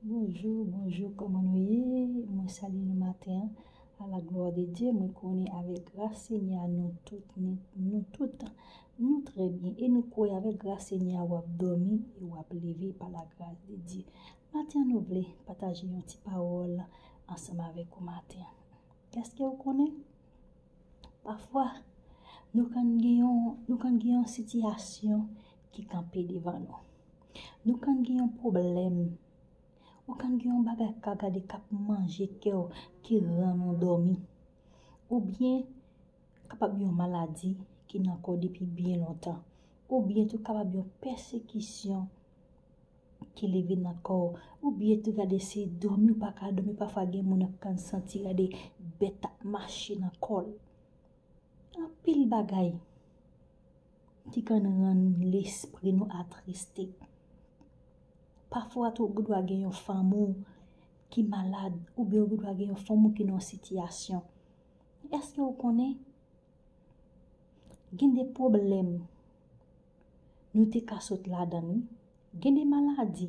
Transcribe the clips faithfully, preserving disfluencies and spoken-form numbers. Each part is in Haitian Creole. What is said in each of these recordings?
Bonjou, bonjou, kòman nou ye? Mwen salye nou maten an. A la glwa de Dye, mwen konnen avèk gras Senyè a, nou tout, nou, nou tout, nou trè byen. E nou kwè avèk gras Senyè a, w ap dòmi e w ap leve pa la gras de Dye. Maten an, nou vle pataje yon ti pawòl ansanm avèk ou maten an. Èske ou konnen? Pafwa, nou konn gen yon, nou konn gen yon sitiyasyon ki kanpe devan nou. Nou konn gen yon pwoblèm. Ou konn gen yon bagay k ap gade k ap manje kè w, ki rann ou dòmi. Oubyen, kapab yon maladi ki nan kò w depi byen lontan. Oubyen tou kapab yon pèsekisyon ki leve nan kò w. Oubyen tou gade se dòmi ou pa ka dòmi. Pafwa gen moun k konn santi gade bèt ap mache nan kò l. Anpil bagay ki konn rann lespri nou atriste. Pafwa tou ou gendwa gen yon fanmi w ki malad oubyen ou gendwa gen yon fanmi w ki nan yon sitiyasyon. Èske ou konnen? Gen de pwoblèm nou te ka sot ladan l, wi. Gen de maladi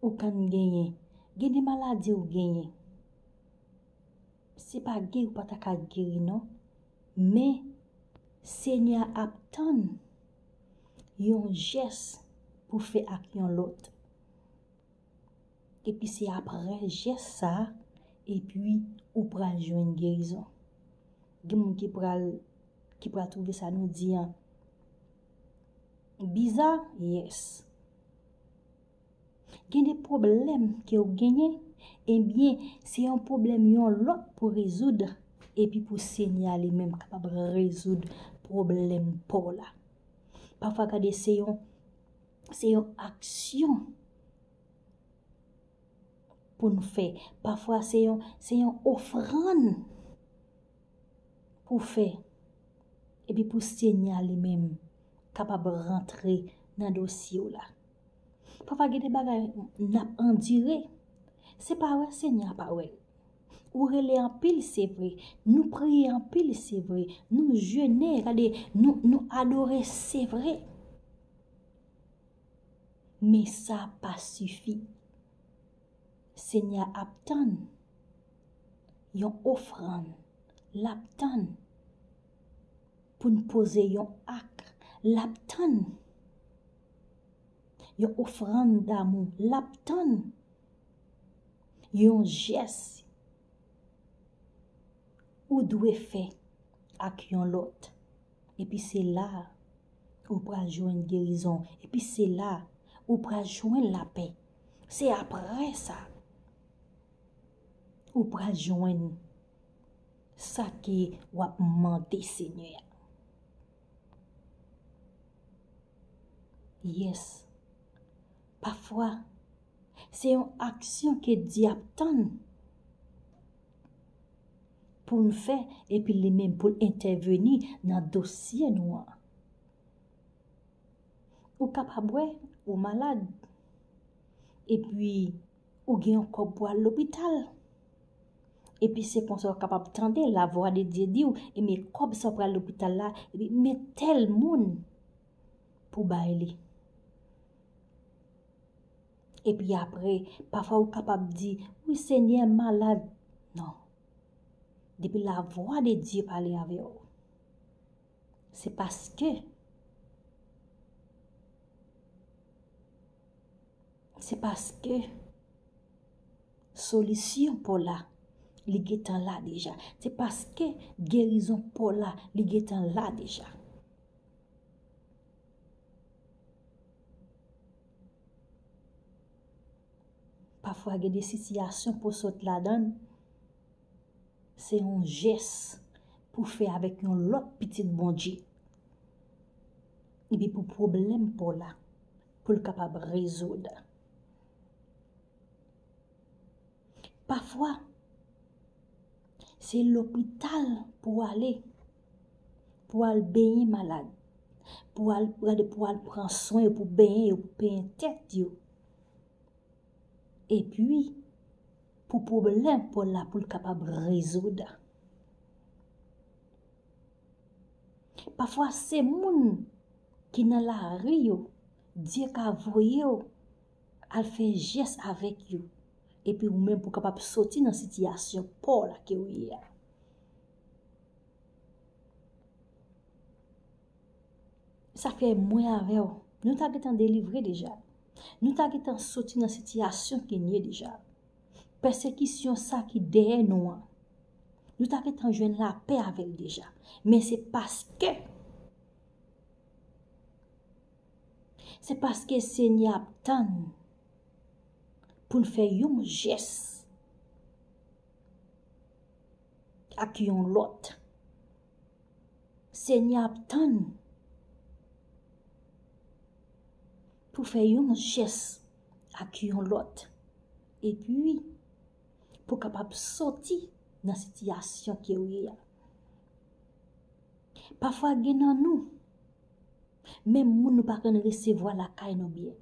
ou konn genyen. Gen de maladi ou genyen. Se pa geri ou pa ta ka geri, non. Men, Senyè a ap tann yon jès pou fè ak yon lòt. Epi se aprè jès sa a, epi ou pral jwenn gerizon. Gen moun ki pral, ki pral twouve sa nou di an biza, yes. Gen de pwoblèm ke w genyen, ebyen, se yon pwoblèm yon lòt pou rezoud, epi pou Senyè a li menm kapab rezoud pwoblèm pa w la. Pafwa, gade, se yon, se yon aksyon pou n fè. Pafwa, se yon, se yon ofrann pou fè. Epi pou Senyè a li menm kapab rantre nan dosye w la. Pafwa, gen de bagay n ap andire. Se pa wè Senyè a pa wè l. Ou rele anpil, se vre. Nou priye anpil, se vre. Nou jene, gade, nou, nou adore, se vre. Men sa pa sifi. Senyè a ap tann yon ofrann. L ap tann pou n poze yon ak. L ap tann yon ofrann damou. L ap tann yon jès ou dwe fè ak yon lòt. Epi se la ou pral jwenn gerizon. Epi se la ou pral jwenn lapè. Se aprè sa ou pral jwenn sa ke w ap mande Senyè a. Yes. Pafwa, se yon aksyon ke Dye ap tann pou n fè, epi li menm pou l entèveni nan dosye nou an. Ou kapab wè ou malad, epi ou gen yon kòb pou al lopital. Epi se konsa w kapab tande lavwa de Dye di w, ebyen kòb sa w pral lopital la, epi men tèl moun pou bay li. Epi apre, pafwa ou kapab di, wi, Senyè, m malad. Non. Depi lavwa de Dye pale avè w, se paske, se paske solisyon pa w la, li gentan la deja. Se paske gerizon pa w la, li gentan la deja. Pafwa gen de sitiyasyon pou w sot ladan l, se yon jès pou fè avèk yon lòt pitit Bondye. Epi pou pwoblèm pa w la, pou l kapab rezoud. Pafwa, se lopital pou w ale, pou w al benyen malad, pou w al, gade, pou w al pran swen yo, pou benyen yo, pou penyen tèt yo. Epi, pou pwoblèm pa w la, pou l kapab rezoud. Pafwa, se moun ki nan lari yo, Dye ka voye w al fè jès avèk yo, epi ou menm pou kapab soti nan sitiyasyon pa w la ke w ye a. Sa fè mwen avè w, nou ta gentan delivre deja. Nou ta gentan soti nan sitiyasyon ke n ye deja. Pèsekisyon sa ki dèyè nou an, nou ta gentan jwenn lapè avè l deja. Men se paske, se paske Senyè ap tann pou n fè yon jès ak yon lòt. Senyè ap tann pou fè yon jès ak yon lòt. Epi, pou kapab soti nan sitiyasyon ke w ye a. Pafwa gen nan nou, menm moun nou pa konn resevwa lakay nou byen.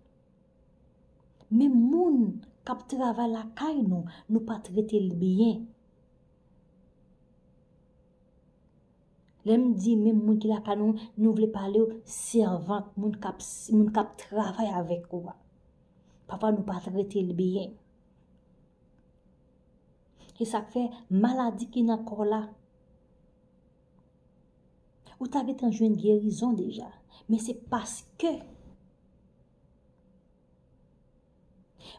Menm moun k ap travay lakay nou, nou pa trete l byen. Lè m di menm moun ki lakay nou, nou vle pale w sèvant, moun k ap, moun k ap travay avèk ou a. Pafwa nou pa trete l byen. E sa k fè maladi ki nan kò w la, ou ta gentan jwenn gerizon deja. Men se paske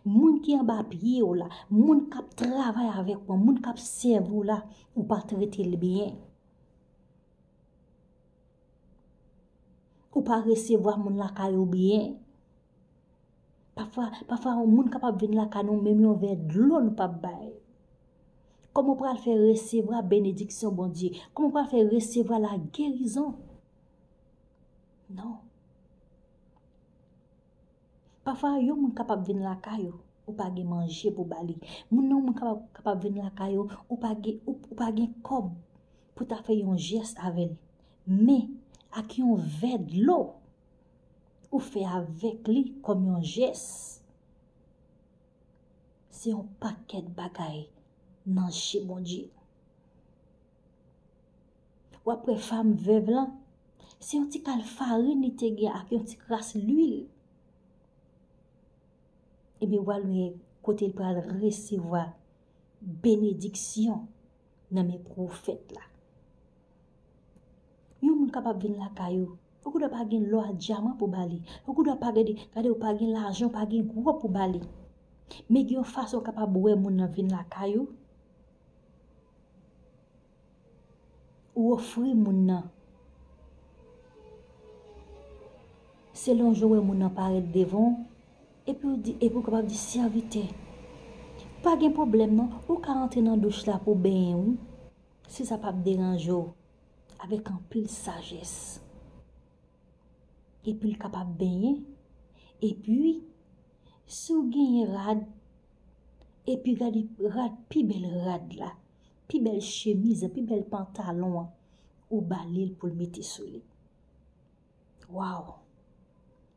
moun ki anba pye w la, moun k ap travay avèk ou, moun k ap sèvi w la, ou pa trete l byen. Ou pa resevwa moun lakay ou byen. Pafwa, pafwa, yon moun kapab vin lakay nou, menm yon vè dlo nou p ap bay. Kòman w pral fè resevwa benediksyon Bondye? Kòman w pral fè resevwa lagerizon? Non. Pafwa, yon moun kapab vin lakay ou, ou pa gen manje pou ba li. Moun nan, moun kapab, kapab vin lakay ou, ou pa gen, ou, ou pa gen kòb pou ta fè yon jès avè l. Men, ak yon vè dlo, ou fè avèk li kòm yon jès. Se yon pakèt bagay nan je Bondye. W ap wè fanm vèv lan, se yon ti kal farin li te gen ak yon ti kras lwil. Ebyen, w al wè kote l pral resevwa benediksyon nan men pwofèt la. Yon moun kapab vin lakay ou, ou gendwa pa gen lò ak dyaman pou ba li. Ou gendwa pa gade, gade ou pa gen lajan, ou pa gen gwo pou ba li. Men gen yon fason w kapab wè moun nan vin lakay ou. Ou ofri moun nan. Selon jan w wè moun nan parèt devan w, epi w di, epi w kapab di, "Sèvitè, pa gen pwoblèm non, ou ka rantre nan douch la pou benyen wi, si sa p ap deranje w," avèk anpil sajès. Epi l kapab benyen, epi si w genyen rad, epi rad, rad, pi bèl rad la, pi bèl chemiz la, pi bèl pantalon an, ou ba li l pou l mete sou li. Waw!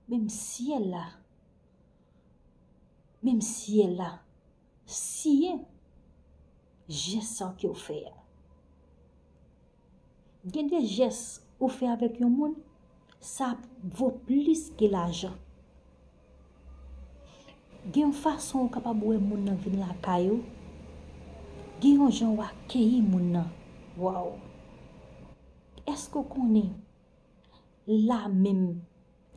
Menm syèl la, menm syèl la siyen jès sa w ke w fè a. Gen de jès ou fè avèk yon moun, sa vo plis ke lajan. Gen yon fason ou kapab wè moun nan vin lakay ou. Gen yon jan ou akeyi moun nan. Waw! Èske w konnen la menm,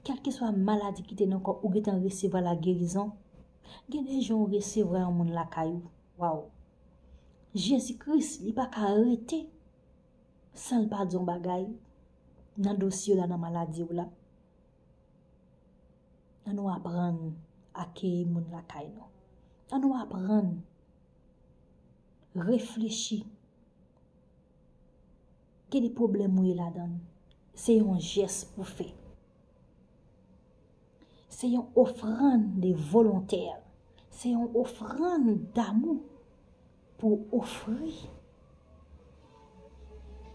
kèlkeswa maladi ki te nan kò w, ou gentan resevwa lagerizon? Gen de jan ou resevwa yon moun lakay ou. Waw! Jezi Kris, li pa ka rete san l pa di yon bagay nan dosye w la, nan maladi w la. Ann nou aprann akeyi moun lakay nou. Ann nou aprann reflechi. Gen de pwoblèm ou ye ladan l. Se yon jès ou fè. Se yon ofrann de volontè. Se yon ofrann damou pou w ofri.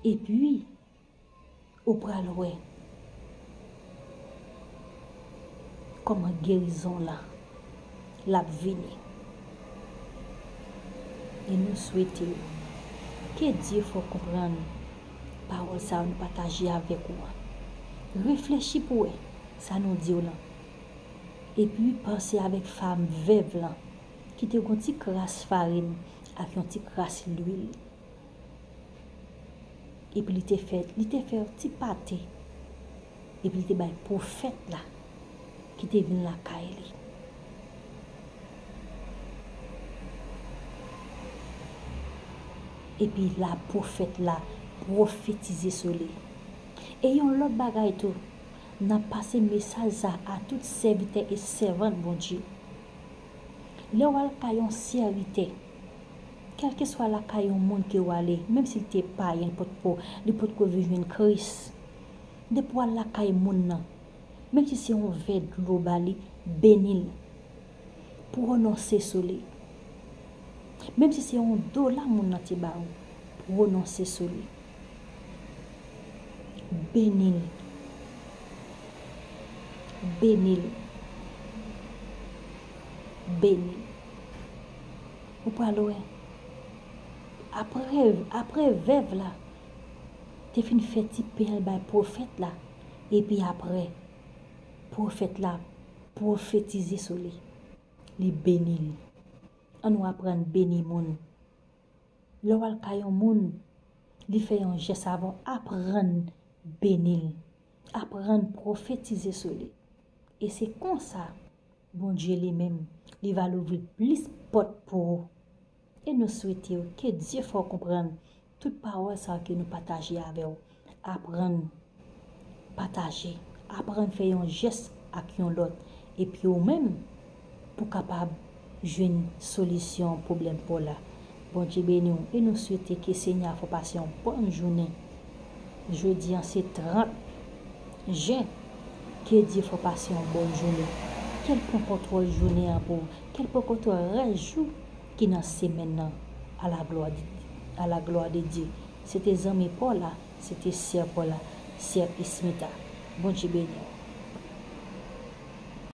Epi, ou pral wè kòman gerizon la, l ap vini. E nou swete w ke Dye fè w konprann pawòl sa yo nou pataje avèk ou an. Reflechi pou w wè sa nou di w lan. Epi panse avèk fanm vèv lan, ki te gon ti kras farin ak yon ti kras lwil. Epi li te fè, li te fè yon ti pate. Epi li te bay pwofèt la ki te vin lakay li. Epi la pwofèt la pwofetize sou li. E yon lòt bagay tou, n ap pase mesaj sa a tout sèvitè e sèvant Bondye. Lè w al kay yon sèvitè, kèlkeswa lakay yon moun ke w ale, menm si l te payen, li potko, li potko vin jwenn Kris, depi w al lakay moun nan, menm si se yon vè dlo ba li, beni l. Pwononse sou li. Menm si se yon dola moun nan te ba ou, pwononse sou li. Beni l. Beni l. Beni l. Ou pral wè. Apre, apre vèv la te fin fè ti pen al bay pwofèt la, epi apre, pwofèt la pwofetize sou li. Li beni l. Ann nou aprann beni moun. Lè w al kay yon moun, li fè yon jès avè w, aprann beni l. Aprann pwofetize sou li. E se konsa, Bondye li menm, li va louvri plis pòt pou ou. E nou swete w ke Dye fè w konprann tout pawòl sa yo ke nou pataje avè w. Aprann pataje, aprann fè yon jès ak yon lòt, epi ou menm pou kapab jwenn solisyon pwoblèm pa w la. Bondye beni w e nou swete ke Senyè a fè w pase yon bòn jounen. Jodi a se trant jen. Ke Dye fè w pase yon bòn jounen. Ke l pran kontwòl jounen an pou ou. Ke l pran kontwòl rès jou ki nan semèn nan. À la gloire de, à la gloire de Dieu. Se te zanmi pa w la, se te sè pa w la, sè Esmita. Bondye beni w.